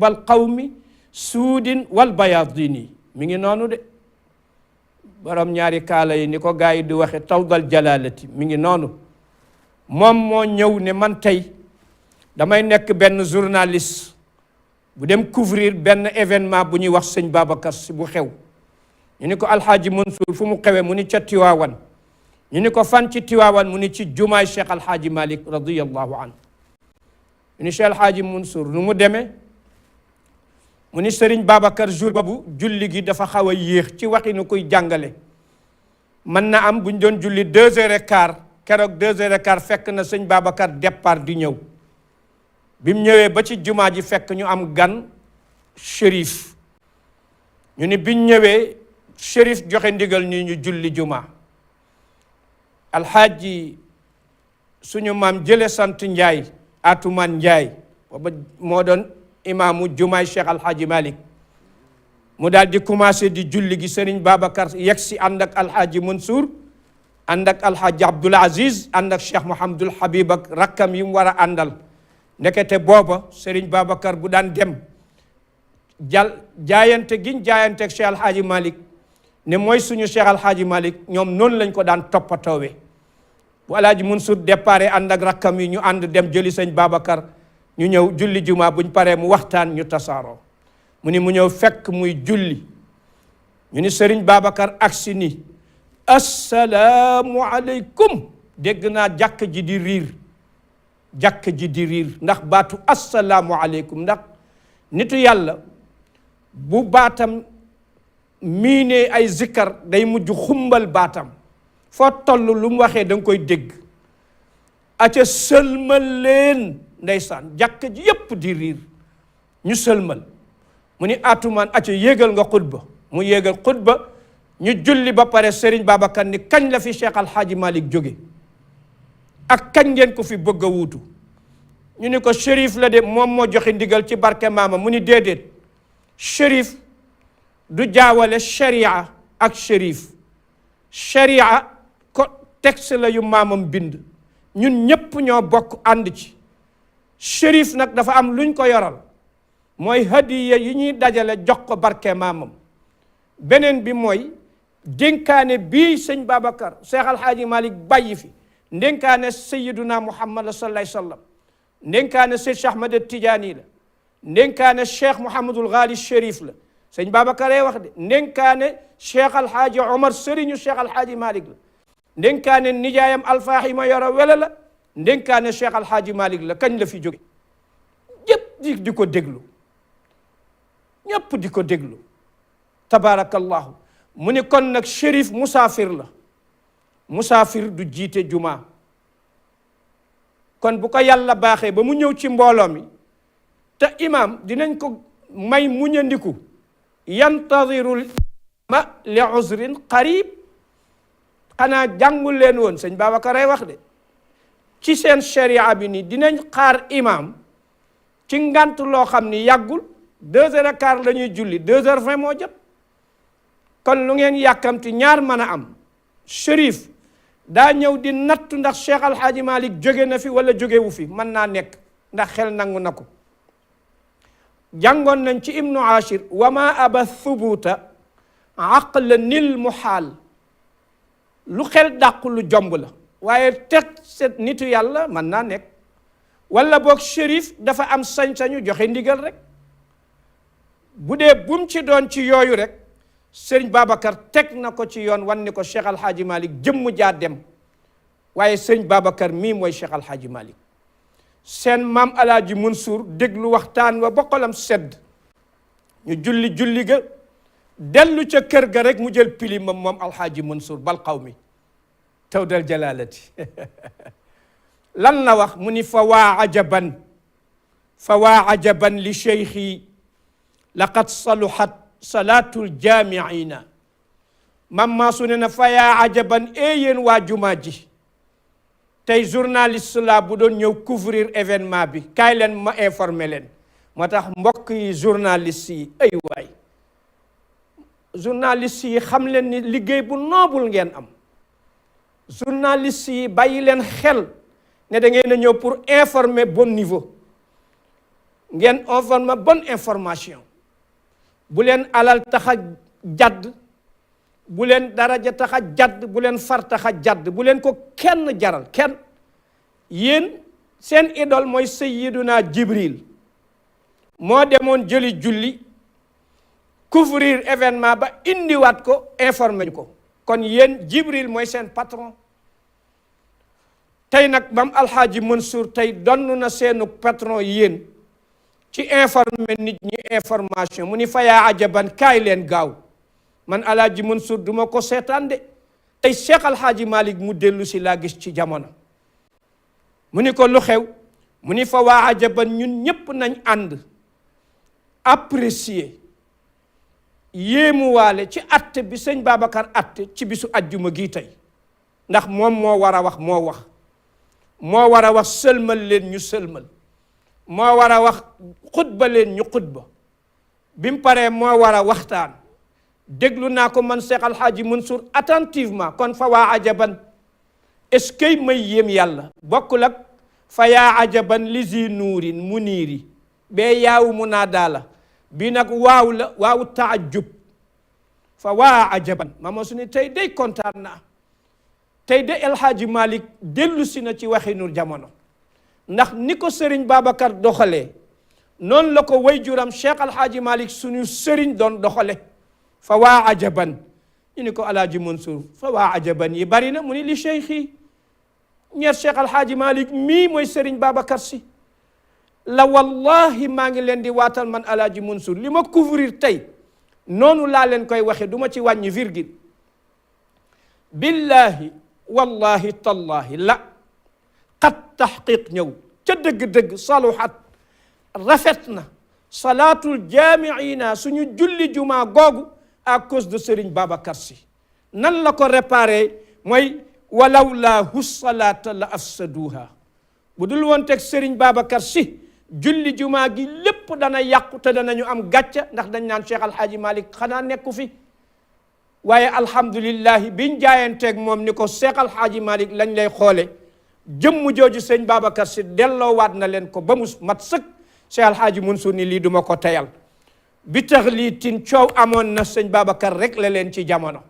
bal qawmi suudin wal bayaadini mi ngi noonu de borom ñaari kaala yi ni ko gaa yi di waxe tawdal jalalati mi ngi noonu moom moo ñëw ne man tey damay nekk benn journaliste bu dem couvrir benn événement bu ñuy wax sëñ Babacar Si bu xew ñu ni ko alxaaji Mansour fu mu xewe mu ni ca Tiwaawan ñu ni ko fan ci Tiwaawan mu ni ci jumaay Cheikh alxaaji Malik radiyallahu anhu ñu ni Cheikh alxaaji Mansour nu mu demee mu ni Sëriñ Babacar jour boobu julli gi dafa xaw a yéex ci waxi nu koy jàngale mën na am bu ñu doon julli 2h15 keroog 2h15 fekk na sëñ Babacar départ di ñëw bi mu ñëwee ba ci jumaa ji fekk ñu am gan shérif ñu ni biñ ñëwee shérif joxe ndigal ni ñu julli jumaa alxaaji suñu maam jële sant Njaay Atumaan Njaay booba moo doon imaamu jumaay Cheikh alxaaji Malik mu daal di commencé di julli gi Sëriñ Babacar yegg si ànd ak alxaaji Mansour ànd ak alxaaji Abdul Aziz ànd ak Cheikh Mouhamadul Habib ak rakkam yi mu war a àndal ndekete booba Sëriñ Babacar bu daan dem jaayante giñ jaayante ak Cheikh alxaaji Malik ne mooy suñu Cheikh alxaaji Malik ñoom noonu lañ ko daan toppatoowee bu alxaaji Mansour départ ànd ak rakkam yi ñu ànd dem jëli sëñ Babacar ñu ñëw julli juma buñ paree mu waxtaan ñu tasaaroo mu ni mu ñëw fekk muy julli ñu ni Sëriñ Babacar agsi ni assalaamu aleykum dégg naa jàkk ji di riir ndax baatu assalaamu aleykum ndax nitu yàlla bu baatam miinee ay zikkar day mujj xumbal baatam foo toll lu mu waxee da nga koy dégg aca sëlmal leen ndeysaan jàkk ji yépp di riir ñu sëlmal mu ni atumaan aca yéegal nga xutba mu yéegal xutba ñu julli ba pare Sëriñ Babacar ni kañ la fi Cheikh alxaaji Malik jóge ak kañ ngeen ko fi bëgg a wuutu ñu ni ko shérif la de moom moo joxe ndigal ci barke maama mu ni déedéet shérif du jaawale sharia ak shérif sharia ko texte la yu maamam bind ñun ñépp ñoo bokk ànd ci shérif nag dafa am luñ ko yoral mooy hadiya yi ñuy dajale jox ko barke maamam beneen bi mooy dénkaane bii sëñ Babacar Cheikh alxaaji Malik bàyyi fi ndénkaane sayiduna Muhammad sallallahu alayhi wa sallam ndénkaane Seyd Cheikh Ahmad Tijaani la ndénkaane Cheikh Mouhamadul Ghali Chérif la sëñ Babacar ay wax de ndénkaane Cheikh alxaaji Omar sëriñu Cheikh alxaaji Malik la ndénkaane nijaayam alfaaxima yoro wele la ndénkaane Cheikh alxaaji Malik la kañ la fi jóge ñépp di ko déglu ñépp di ko déglu tabarakallahu mu ni kon nag shérif musaafir la musaafir du jiite juma kon bu ko yàlla baaxee ba mu ñëw ci mbooloo mi te imam dinañ ko may muñandiku yantadirul ma li uzrin qarib xanaa jàngul leen woon sëñ Babacar ay wax de ci seen sharia bi ni dinañ xaar imam ci ngant loo xam ni yàggul 2h15 la ñuy julli 2h20 moo jot kon lu ngeen yàkkamti ñaar mën a am shérif daa ñëw di nattu ndax Cheikh alxaaji Malik jóge na fi wala jógewu fi mën naa nekk ndax xel nangu na ko jàngoon nañ ci ibnu Ashir wa ma aba thubuta aqla nil muhaal lu xel dàq lu jomb la waaye teg set nitu yàlla mën naa nekk wala boog shérif dafa am sañ-sañu joxe ndigal rek bu dee bum ci doon ci yooyu rek Sëriñ Babacar teg na ko ci yoon wan ni ko Cheikh alxaaji Malik jëmm jaa dem waaye Sëriñ Babacar mii mooy Cheikh alxaaji Malik seen maam alaaji Mansour déglu waxtaan wa ba xolam sedd ñu julli ga dellu ca kër ga rek mu jël pilimam moom alxaaji Mansour bal qawmi tawdal jalalati lan la wax mu ni fa waa ajaban li cheikhi laqad saluhat salaatul jaamiina mam maa su ne na fa yaa ajaban yéen waa jumaa ji tey journaliste la bu doon ñëw couvrir événement bi kaay leen ma informer leen moo tax mbokk yi journaliste yi ay waay journaliste yi xam leen ni liggéey bu noble ngeen am journaliste yi bàyyi leen xel ne da ngeen a ñëw pour informer bon niveau ngeen informer bonne information bu leen alal tax a jadd bu leen daraja tax a jadd bu leen far tax a jadd bu leen ko kenn jaral kenn yéen seen idole mooy sayyiduna Jibril moo demoon jëli julli couvrir événement ba indiwaat ko informer ko kon yéen Jibril mooy seen patron tey nag mam alxaaji Mansour tey donn na seenu patron yéen ci informer nit ñi information mu ni fa yaa ajaban kaay leen gaaw man alaaji Mansour duma ko seetaan de tey Cheikh Alxaaji Malick mu dellu si laa gis ci jamono mu ni ko lu xew mu ni fa waa ajaban ñun ñépp nañ ànd apprécier yéemuwaale ci atte bi sëñ Babacar atte ci bisu ajjuma gi tey ndax moom moo war a wax moo war a wax sëlmal leen ñu sëlmal moo war a wax xutba leen ñu xutba bi mu paree moo war a waxtaan déglu naa ko man Cheikh Alxaaji Mansour attentivement kon fa waa ajaban est-ce que may yéem yàlla bokkul ak fa yaa ajaban li zi nuurin muniiri bee yaawu mu naa daala bii nag waaw la waawu taajub fa waa ajaban mama su ni tey day kontaan naa tey de El Hadji Malick dellu si na ci waxinu jamono ndax ni ko Serigne Babacar doxalee noonu la ko wayjuram Cheikh Alxaaji Malick suñu Serigne doon doxale fa waa ajaban ñu ni ko Alaaji Mansour fa waa ajaban yi bari na mu ni li cheikhi ñeer Cheikh Alxaaji Malick mii mooy Serigne Babacar si la wallahi maa ngi leen di waatal man Alaaji Mansour li ma couvrir tey noonu laa leen koy waxe du ma ci wàññi virgule billahi wallahi tallahi la xat taxqiq ñëw ca dëgg-dëgg saluhat rafet na salaatul jaamiina suñu julli jumaa googu à cause de Serigne Babacar Sy nan la ko réparé mooy walaw laahu salaata la afsaduha bu dul woon teg Serigne Babacar Sy julli jumaa gi lépp dana yàqu te danañu am gàcca ndax dañ naan Cheikh Alxaaji Malick xanaa nekku fi waaye alhamdulillahi biñ jaayanteeg moom ni ko Cheikh Alxaaji Malick lañ lay xoole jëmm jooju sëñ Babacar Sy delloowaat na leen ko ba mu mat sëkk Cheikh Alxaaji Mansour ni lii duma ko teyal bi tax lii tin coow amoon na sëñ Babacar rek la leen ci jamono